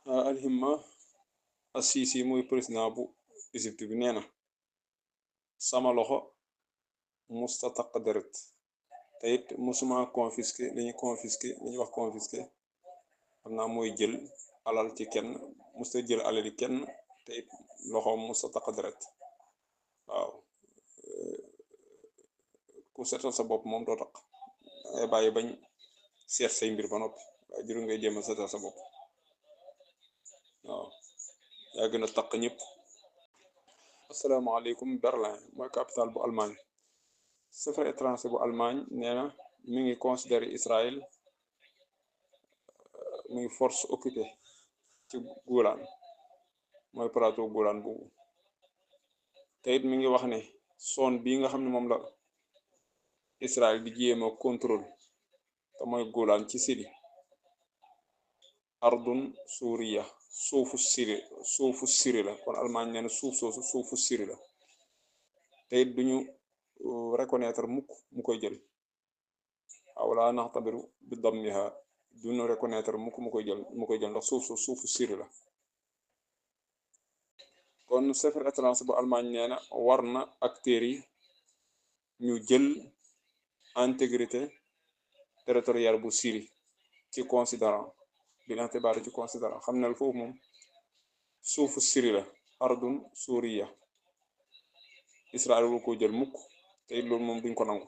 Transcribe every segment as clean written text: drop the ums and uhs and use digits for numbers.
Alhimma Assisi muy président bu Égypte bi nee na sama loxo musta taq deret te it musuma confisqué li ñuy wax confisqué xam naa mooy jël alal ci kenn musta jël alali kenn te it loxoom musta taq deret waaw. Ku setal sa bopp moom doo taq dangay bàyyi bañ seet say mbir ba noppi waaye juru ngay jéem a setal sa bopp waaw yaa gën a taq ñëpp. asalaamaaleykum. Berlin mooy capitale bu Allemagne. Affaires étrangères bu Allemagne nee na mi ngi considéré Israël muy force occupée ci Golan mooy plateau Golan boobu te it mi ngi wax ne zone bii nga xam ne moom la Israël di jéem a contrôle te mooy Golan ci Syrie ardun suuriya suufu Syrie la kon Allemagne nee na suuf soosu suufu Syrie la te it duñu reconnaître mukk mu koy jël wala naxtabiru bi dammiha duñu reconnaître mukk mu koy jël ndax suufu Syrie la. kon affaires étrangères bu Allemagne nee na war na acteurs yi ñu jël intégrité territoriale bu Syrie ci considérant bi itibaari ci considérant xam ne foofu moom suufu Syrie la ardun suuriya Israël wu ko jël mukk te it loolu moom duñ ko nangu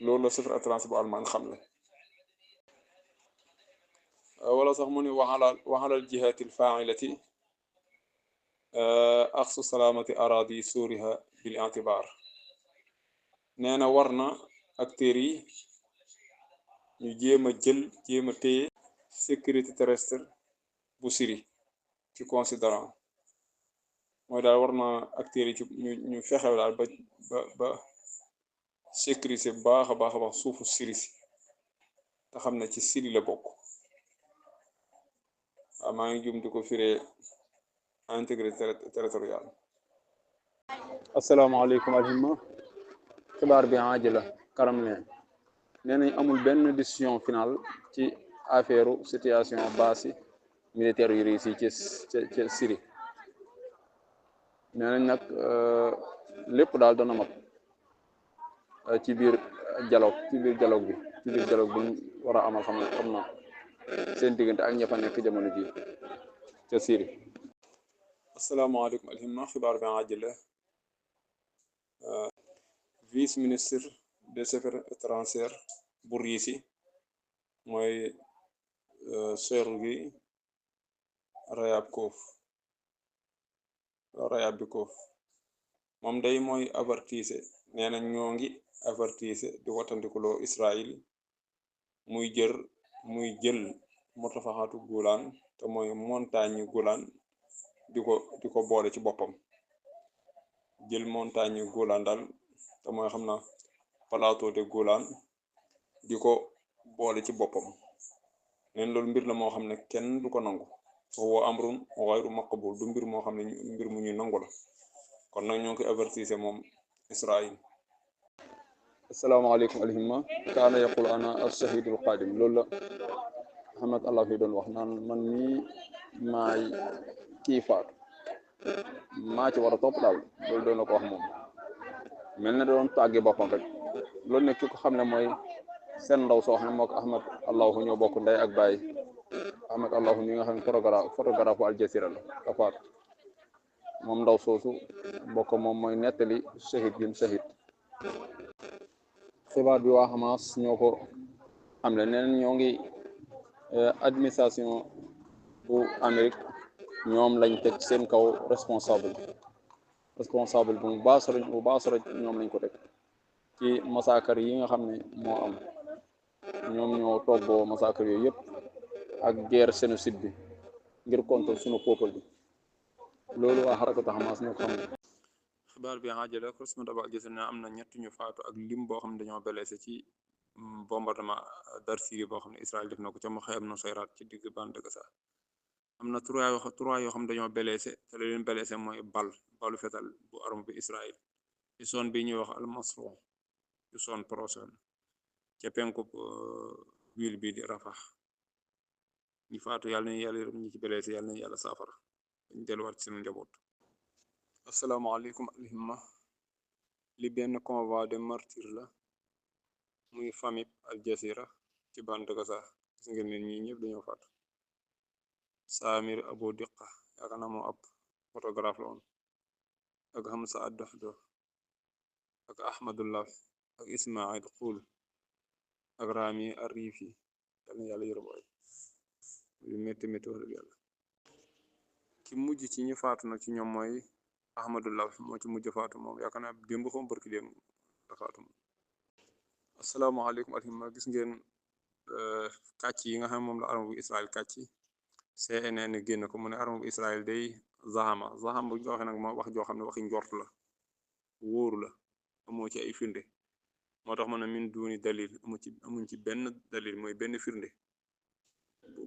loolu la affaires étrangères bu Allemagne xam ne wala sax mu ni waxalal jihatil fa'ilati axsu salaamati aradi suuriha bil itibaar nee na war na acteurs yi ñu jéem a téye sécurité terrestre bu Syrie ci considérant mooy daal war na acteurs yi ci ñu fexe daal ba sécurité baax a baax suufu Syrie si te xam ne ci Syrie la bokk. waaw maa ngi jum di ko firee intégrité territoriale. asalaamaaleykum alhimma xibaar bi ajila karam ne nee nañ amul benn décision finale ci affaire situation base militaire yu réussi ci Syrie nee nañ nag lépp daal dana mat ci biir dialogue bi ñu war a amal xam na seen diggante ak ña fa nekk jamono ji ca Syrie. asalaamaaleykum alhimma xibaar bi ajila vice ministre des affaires étrangères bu Russie mooy Sergey Ryabkov moom day mooy avertise nee na ñoo ngi avertise di watandikuloo Israël muy jël motafaxatu Golan te mooy montagne Golan di ko boole ci boppam jël montagne Golan daal te mooy xam na plateau de Golan di ko boole ci boppam neen loolu mbir la moo xam ne kenn du ko nangu wa amrun ghayru maqbul du mbir moo xam ne mbir mu ñuy nangu la kon nag ñoo ngi koy avertise moom Israël. asalaamaaleykum alhimma kaana yaqul ana as-shahidul qadim loolu la Ahmed Allah fi doon wax naan man mii maay kii faatu maa ci war a topp daal loolu doon na ko wax moom mel na doon tàgge boppam rek loolu ne ki ko xam ne mooy seen ndaw soo xam ne moo ko Ahmed Allahu ñoo bokk ndey ak baay Ahmed Allahu mi nga xam ne photographe Al Jazeera la ka faatu moom ndaw soosu bokk moom mooy nettali shahid bi mu shahid. xibaar bi waa Hamas ñoo ko xam ne neen ñoo ngi administration bu Amérique ñoom lañ teg seen kaw responsable bu baasara ñoom lañ ko teg ci massacre yi nga xam ne moo am ñoom ñoo toggoo massacre yooyu yëpp ak guerre génocide bi ngir contre sunu peuple bi loolu waa xarakatu Hamas ñoo ko xam ne. xibaar bi ajala correspondant ba gis na am na ñett ñu faatu ak lim boo xam ne dañoo blessé ci bombardement Darfur boo xam ne Israël def na ko ca Mokhayam Nusayrat ci digg bande Gaza am na trois yoo xam ne dañoo blessé te la leen blessé mooy balu fetal bu arme bi Israël ci zone bi ñuy wax Al Masron ci zone prochaine ca penku ville bi di Rafah ñi faatu yàlla nañu yàlla yërëm, ñi ci blessé yàlla nañu yàlla saafara dañ delluwaat ci seen njaboot. asalaamaaleykum alhimma. li benn convoi de martyr la muy famille Al Jazeera ci bande Gaza. gis ngeen ne ñi ñëpp dañoo faatu. Samir Abu Diqa yaakaar naa moo ab photographe la woon, ak Hamza Ad-Dahdo ak Ahmadullah ak Ismail Qul ak Rami Arifi yàlla na yàlla yërëm waay yu métti métti wax dëgg yàlla. ki mujj ci ñi faatu nag ci ñoom mooy Ahmadullah moo ci mujj faatu moom yaakaar naa démb xom barki démb la faatu moom. asalaamaaleykum alhimma. gis ngeen kàcc yi nga xam moom la arme bu Israël kàcc. CNN génn ko mu ne arme bu Israël day zahama bu ñu ko waxee nag moo wax joo xam ne waxi njort la, wóoru la, amoo ci ay firnde. moo tax ma ne min duuni dalil amuñ ci benn dalil mooy benn firnde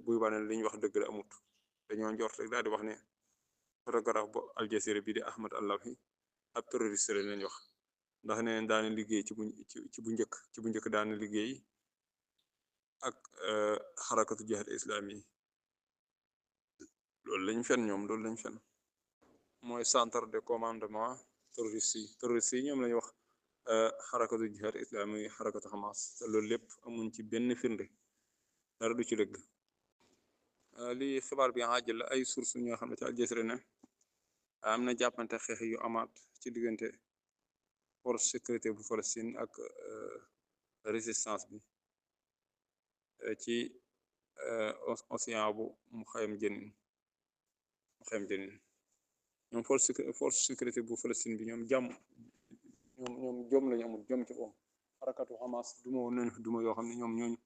buy wane li ñu wax dëgg la amut. dañoo njort rek daal di wax ne photographe bu Al Jazeera bi di Ahmad Allawi ab terroriste la leen wax, ndax neen daana liggéey ci bu njëkk daana liggéey ak xarakatu jihaad islami yi. loolu lañ fen ñoom, loolu lañ fen. mooy centre de commandement terroriste yi ñoom lañu wax xarakatu jihaad islami yi, xarakatu Hamas. te loolu lépp amuñ ci benn firnde, dara du ci dëgg. li xibaar bi àjj la ay source ñoo xam ne ci Al Jazeera ne am na jàppante xeex yu amaat ci diggante force sécurité bu Palestine ak résistance bi ci océan bu Muxayam Jenin. ñoom force sécurité bu Palestine bi ñoom jàmm ñoom jom lañu amul, jom ci boom. xarakatu Hamas duma woon nañ duma yoo xam ne ñoom ñooñu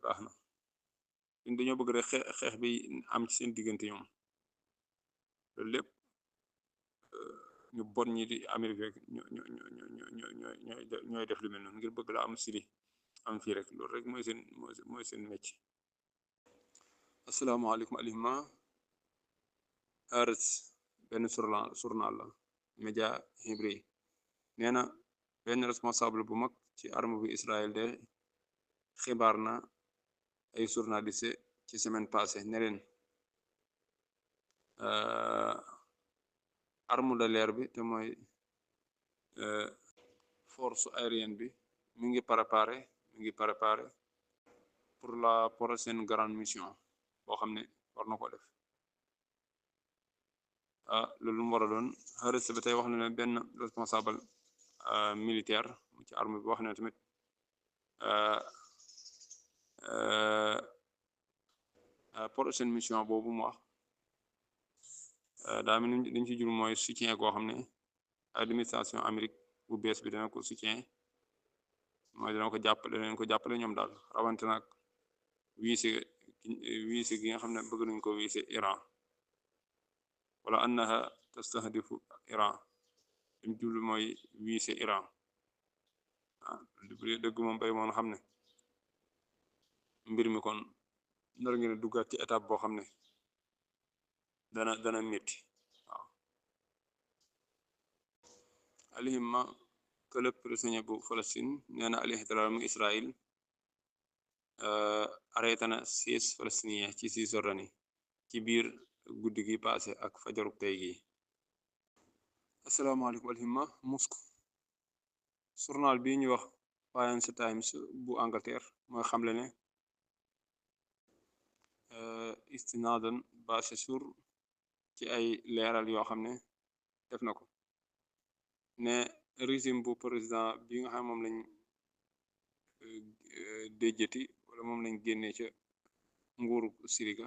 baax na. ñun dañoo bëgg rek xeex bi am ci seen diggante ñoom. loolu lépp ñu bon ñi di Amérique rek ñooy def lu mel noonu ngir bëgg la am Syrie am fii rek. loolu rek mooy seen mecc. asalaamaaleykum alihma. Haaretz benn journal la média hébreu nee na benn responsable bu mag ci arme bu Israël de xibaar na ay journaliste ci semaine passée ne leen arme de l'air bi te mooy force aérienne bi mi ngi préparé pour la prochaine grande mission boo xam ne war na ko def. loolu mu war a doon. Haaretz ba tey wax na ne benn responsable militaire ci arme bi wax na tamit prochaine mission boobu mu wax daa mel ni dañ ci jur mooy soutien koo xam ne administration Amérique bu bees bi dana ko soutien, mooy dana ko jàppale ñoom daal. rawante nag wiise gi nga xam ne bëgg nañ ko wiise Iran, wala annaha tastahdifu Iran. lim jublu mooy wiise Iran. bu dee dëgg moom bay moon xam ne mbir mi kon nar ngeen duggaat ci étape boo xam ne dana métti. waaw alihimma club prisonnier bu Palestine nee na al ihtilaalu Israël arrêté na 16 palestiniens ci Cisjordanie ci biir guddi gi passé ak fajaruk tey gi. asalaamaaleykum alhimma. Moscou journal bi ñu wax Financial Times bu Angleterre mooy xamle ne istinaadan basé sur ci ay leeral yoo xam ne def na ko ne régime bu président bi nga xam moom lañ déjjati wala moom lañ génnee ca nguuru Syrie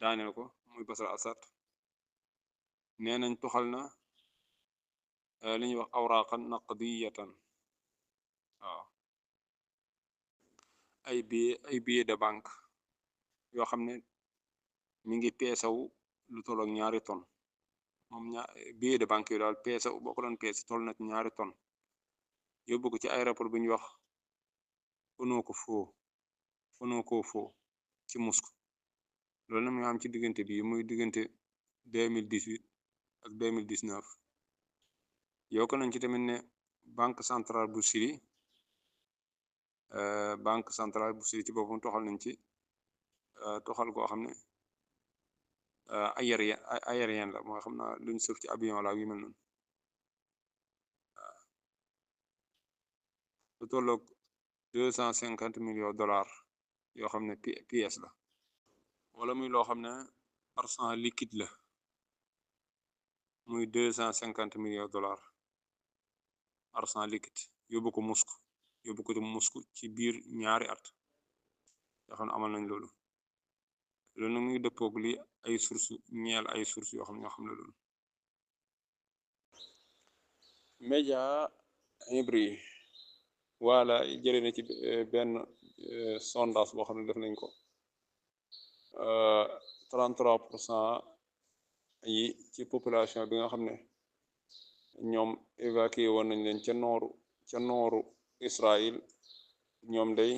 daaneel ko muy Bashar Assad. nee nañ toxal na li ñuy wax awraqan naqdiyatan. waaw ay billet de banque yoo xam ne mi ngi peesaw lu toll ak 2 tonnes. moom billet de banque yi daal peesaw boo ko doon pees toll na 2 tonnes. yóbbu ko ci aéroport bu ñuy wax Vnukovo ci Moscou. loolu na mu nga xam ci diggante bi muy diggante 2018 ak 2019. yokk nañ ci tamit ne banque centrale bu Syrie ci boppam toxal nañ ci toxal goo xam ne aérien la mooy xam naa luñ sëf ci avion la yu mel noonu lu tolloog 250 millions dollars yoo xam ne pièce la wala muy loo xam ne argent liquide la muy 250 millions dollars argent liquide yóbbu ko Moscou ci biir ñaari at yoo xam ne amal nañ loolu nag muy dëppoog li ay source ñeel ay source yoo xam ñoo xam ne loolu média Hibri wala jëlee na ci benn sondage boo xam ne def nañ ko 33% yi ci population bi nga xam ne ñoom évacué woon nañ leen ca nooru Israël ñoom day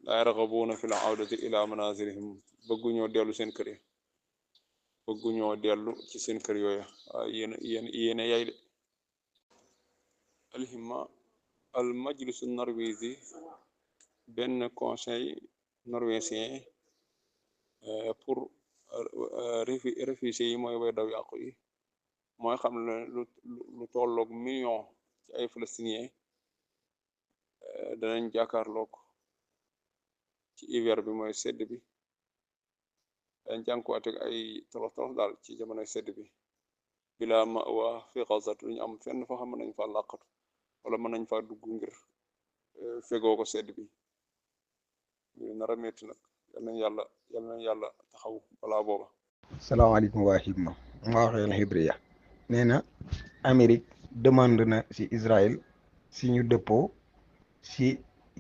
laa yarghabuuna fil awdati ila manazilihim bëgguñoo dellu seen kër yi bëgguñoo dellu ci seen kër yooya yéena yay de alhimma al majlisu norvégi benn conseil norvégien pour réfugiés yi mooy way daw yàqu yi mooy xam ne lu tolloog million ci ay palestiniens danañ jàkkaarloog ci hiver bi mooy sedd bi dañ jànkuwaateg ay tolof tolof daal ci jamonoy sedd bi bila ma'wa fi Gaza duñu am fenn foo xam nañ fa làqatu wala mën nañ fa dugg ngir fegoo ko sedd bi ñu nar a metti nag yal nañ yàlla taxaw balaa booba. salaamaaleykum waa Himma ma waxee Hibriya nee na Amérique demande na ci Israël si ñu dëppoo si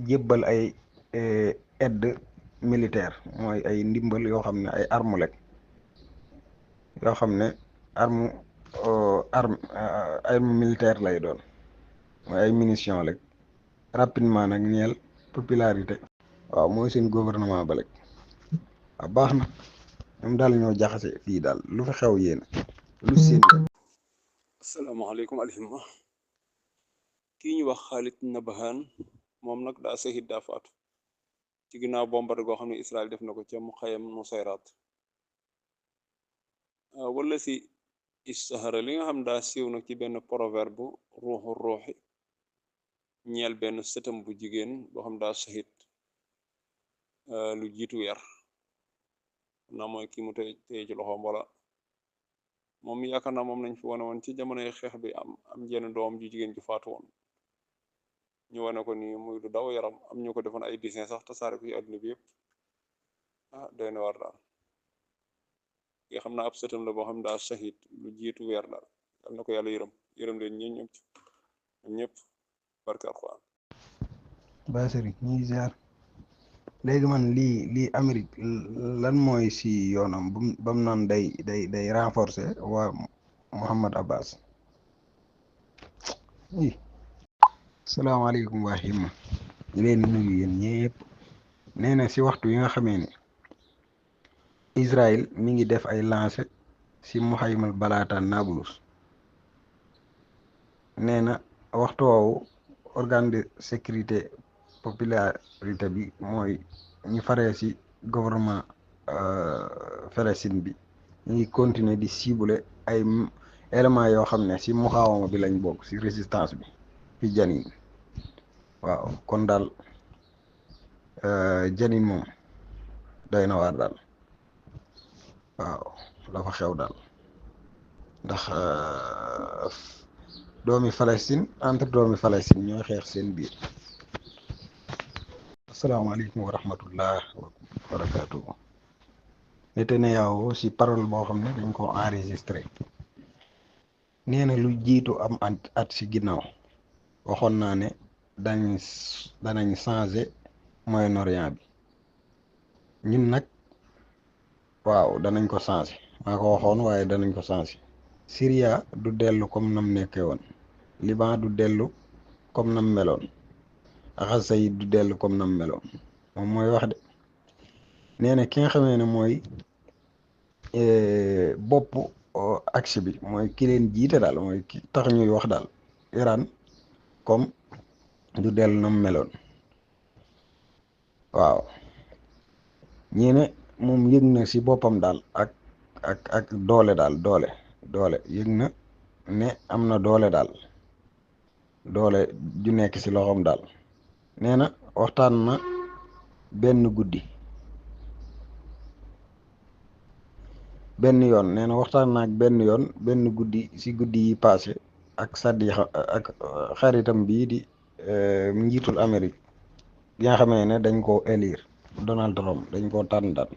jébbal ay aide militaire mooy ay ndimbal yoo xam ne ay arme lekk yoo xam ne arme militaire lay doon mooy ay munition lekk rapidement nag ñeel popularité waaw mooy seen gouvernement ba lekk waaw baax na ñoom daal ñoo jaxase fii daal lu fi xew yéen lu seen asalaamaaleykum alhimma kii ñu wax Khalid Nabhan moom nag daa sahid daa faatu ci ginnaaw bombardé goo xam ne Israël def na ko ca Muxayyam Nusayrat wala si istihara li nga xam daa siiw nag ci benn proverbe ruuxu ruuxi ñeel benn sëtam bu jigéen boo xam daa sahid lu jiitu weer naa mooy kii mu téye ci loxoom wala moom yaakaar naa moom nañ fi wane woon ci jamonoy xeex bi am jenn doom ju jigéen ju faatu woon ñu wane ko nii muy lu daw yaram am ñu ko defoon ay dessin sax tasaare ko ci àdduna bi yëpp doy na war daal nga xam naa ab sëtam la boo xam daa shahid lu jiitu weer daal yal na ko yàlla yërëm leen ñoom ñëpp barke alquran basari ñuy ziar léegi man lii Amérique lan mooy si yoonam bam naan day renforcer waa Mohammad Abbas salaamaaleykum waa Himma ñu leen nuyu yéen ñëpp nee na si waxtu yi nga xamee ne Israël mi ngi def ay lancé si Muhaymal Balata Nablus nee na waxtu woowu organe de sécurité popularité bi mooy ñu faree si gouvernement Palestine bi ñu ngi continuer di cibler ay éléments yoo xam ne si muxaawama bi lañ bokk si résistance bi fi Janin waaw kon daal Janin moom doy na waar daal waaw la fa xew daal ndax doomi Palestine entre doomi Palestine ñooy xeex seen biir asalaamaaleykum wa rahmatullah wa barakaatu. Netanyahu si parole boo xam ne dañ ko enregistré nee na lu jiitu am at si ginnaaw waxoon naa ne danañ changé Moyen-Orient bi ñun nag waaw danañ ko changé maa ko waxoon waaye danañ ko changé. Syria du dellu comme nam nekkee woon Liban du dellu comme nam meloon Gaza yi du dellu comme nam meloon moom mooy wax de nee na ki nga xamee ne mooy bopp axe bi mooy ki leen jiite daal mooy ki tax ñuy wax daal Iran comme du dellu nam meloon waaw ñi ne moom yëg na si boppam daal ak doole daal doole yëg na ne am na doole daal doole ju nekk si loxoom daal. nee na waxtaan na benn yoon nee na waxtaan na ak benn guddi si guddi yi passé ak Sadiq ak xaritam bii di njiitul Amérique bi nga xamee ne dañ koo élire Donald Trump dañ koo tànn daal.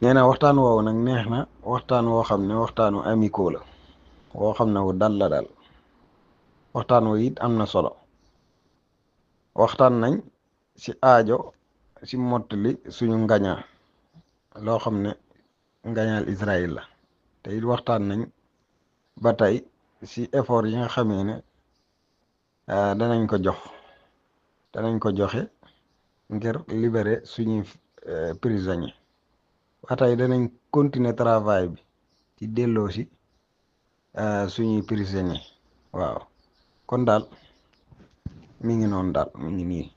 nee na waxtaan woowu nag neex na waxtaan woo xam ne waxtaanu amicaux la woo xam ne wu dal la daal waxtaan wo it am na solo waxtaan nañ si aajo si mottali suñu ngañaa loo xam ne ngañaal Israël la te it waxtaan nañ ba tey si effort yi nga xamee ne danañ ko joxe ngir libérer suñuy prisonniers ba tey danañ continuer travail bi ci delloo si suñuy prisonniers waaw kon daal mi ngi noonu daal mi ngi nii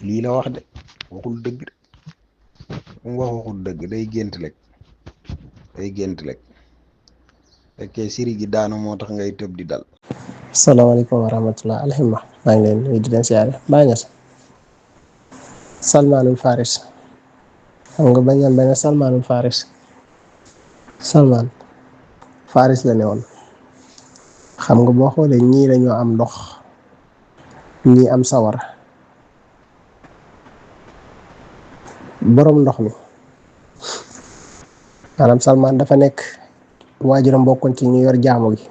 lii la wax de waxul dëgg de mu wax waxul dëgg day gént rek fekkee siri gi daanu moo tax ngay tëb di dal. Assalamualaikum warahmatullahi alhamdulillah maa ngi leen nuyu di leen siyaare Baay Ñas Salmaanul Faris xam nga bañ a benn Salmaanul Faris Salmaan Faris la ne woon xam nga boo xoolee ñii dañoo am ndox ñii am sawara borom ndox mi maanaam Salmaan dafa nekk waajuram bokkoon ci ñu yor jaamu gi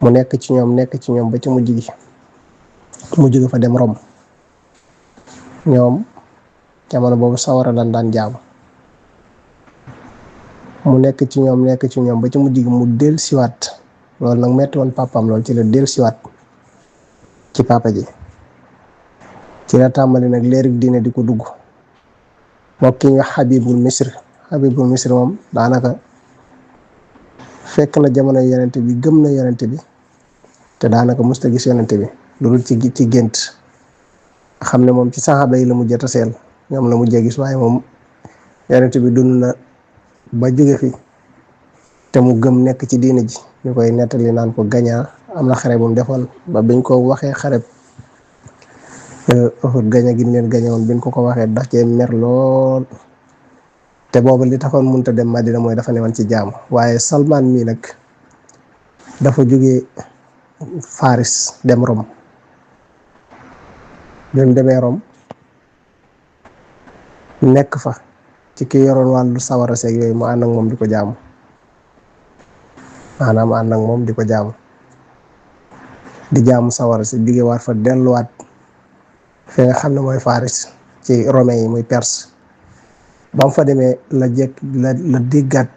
mu nekk ci ñoom ba ci mujj gi mu jóge fa dem Rome ñoom jamono boobu sawara lan daan jaamu mu nekk ci ñoom ba ci mujj gi mu del siwaat loolu nag metti woon papaam loolu ci la del siwaat ci papa ji ci la tàmbali nag leerig diine di ko dugg moo ki nga Habibul Misri moom daanaka fekk na jamono yonent bi gëm na yonent bi te daanaka musta gis yonent bi lu dul ci gént xam ne moom ci saxaaba yi la mujjee taseel ñoom la mujjee gis waaye moom yonent bi dund na ba jóge fi te mu gëm nekk ci diine ji ñu koy nettali naan ko gañaa am na xare bu mu defoon ba biñ ko waxee xare Uhud gaña gi leen gañe woon biñ ko waxee dax cee mer lool te boobu li taxoon mënta dem Madina mooy dafa newoon ci jaamu waaye Salmaan mii nag dafa jógee Faris dem Rome bi mu demee Rome nekk fa ci ki yoroon wàllu sawara seeg yooyu mu ànd ak moom di ko jaamu maanaam ànd ak moom di ko jaamu di jaamu sawara si jóge waat fa delluwaat fi nga xam ne mooy Faris ci Romain yi muy Perse ba mu fa demee la déggaat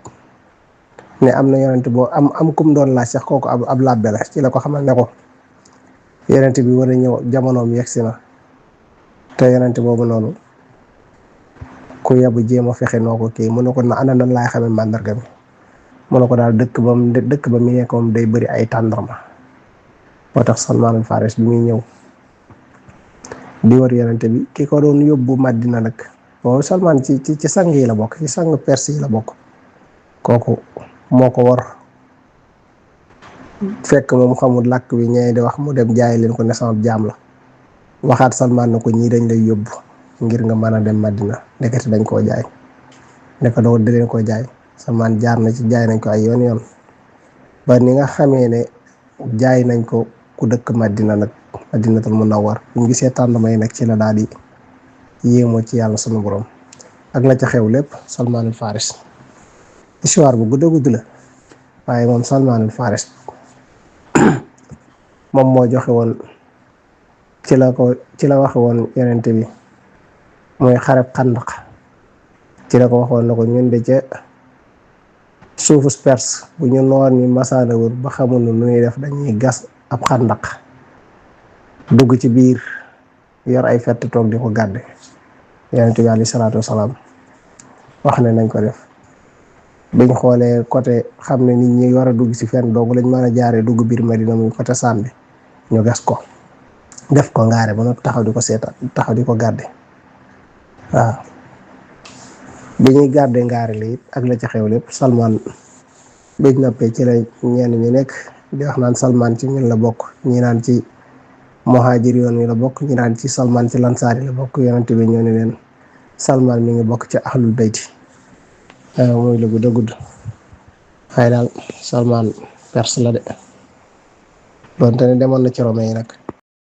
ne am na yonent boo am kum doon laaj sax kooku ab làbbe la ci la ko xamal ne ko yonent bi war a ñëw jamonoom yegsi na te yonent boobu noonu ku yebu jéem a fexe noo ko kii mu ne ko na ana nan laay xamee màndarga bi mu ne ko daal dëkk ba mu nekk moom day bëri ay tàndarma moo tax Salmaanul Faris bi muy ñëw di war yonent bi ki ko doon yóbbu Madina nag boobu Salmaan ci sang yi la bokk ci sang Perse yi la bokk kooku moo ko war fekk moom xamul làkk bi ñee di wax mu dem jaay leen ko ne sama jaam la waxaat Salmaan na ko ñii dañ lay yóbbu ngir nga mën a dem Madina ndekete dañ koo jaay ndeke doo da leen koo jaay Salmaan jaar na ci jaay nañ ko ay yoon ba ni nga xamee ne jaay nañ ko ku dëkk Madina nag Madinatul Munawwar bu ñu gisee tàndama yi nag ci la daal di yéemoo ci yàlla sunu borom ak la ca xew lépp Salmaanul Faris histoire bu gudd la waaye moom Salmaanul Faris moom moo joxe woon ci la waxe woon yonent bi mooy xareb Xandaq ci la ko waxoon na ko ñun de ca suufus Perse bu ñu noor ñi masaana wër ba xamul nu ñuy def dañuy gas ab xandaq dugg ci biir yor ay fett toog di ko gàdde yonent bi alayhi salaatu wasalaam wax ne nañ ko def biñ xoolee côté xam ne nit ñi war a dugg ci fenn dong lañ mën a jaaree dugg biir Madina muy côté Sàmbi ñu gas ko def ko ngaare ba noppi taxaw di ko seetaan taxaw di ko gàdde waaw bi ñuy garde ngaari li it ak la ci xew lépp Salman biñ noppee ci la ñenn ñi nekk di wax naan Salman ci ñun la bokk ñi naan ci muhaajir yoon yi la bokk ñi naan ci Salman ci lansaar yi la bokk yonent bi ñoo ne leen Salman mi ngi bokk ci ahlul bayti mooy la gudd a gudd waaye daal Salman perse la de doonte ne demoon na ci Romain yi nag